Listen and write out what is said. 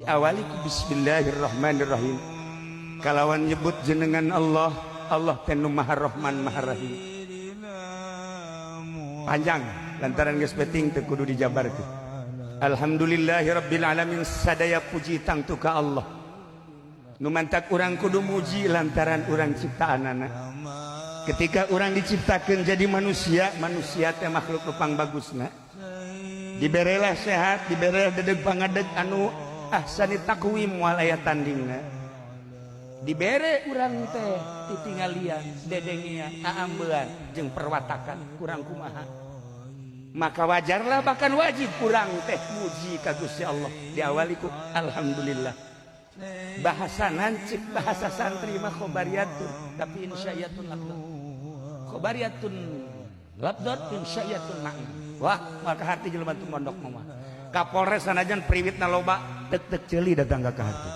Diawali ku bismillahirrahmanirrahim, kalawan nyebut jenengan Allah. Allah teh nu Maha Rahman, Maha Rahim. Panjang lantaran geus penting, teu kudu dijabarkeun. Alhamdulillahirabbil alamin, sadaya puji tangtu ka Allah. Nu mantak urang kudu muji lantaran urang ciptaanana. Ketika urang diciptakan jadi manusia, manusia teh makhluk nu pangbagusna. Diberelah sehat, diberelah dedeg pangadeg anu ahsani taqwim, moal aya tandingna. Dibere urang teh titinggalian, dedengean, aambean jeung perwatakan kurang kumaha. Maka wajarlah, bahkan wajib urang teh muji ka Gusti Allah. Diawali ku alhamdulillah. Bahasa nancik, bahasa santri mah khobariyatun, tapi insya'iyatun lafdhon. Khobariyatun lafdhon, insya'iyatun makna. Wah, maka hati jelema teu mondok mah. Kapolres sanajan priwitna loba, tek tek ceuli datang ka hati.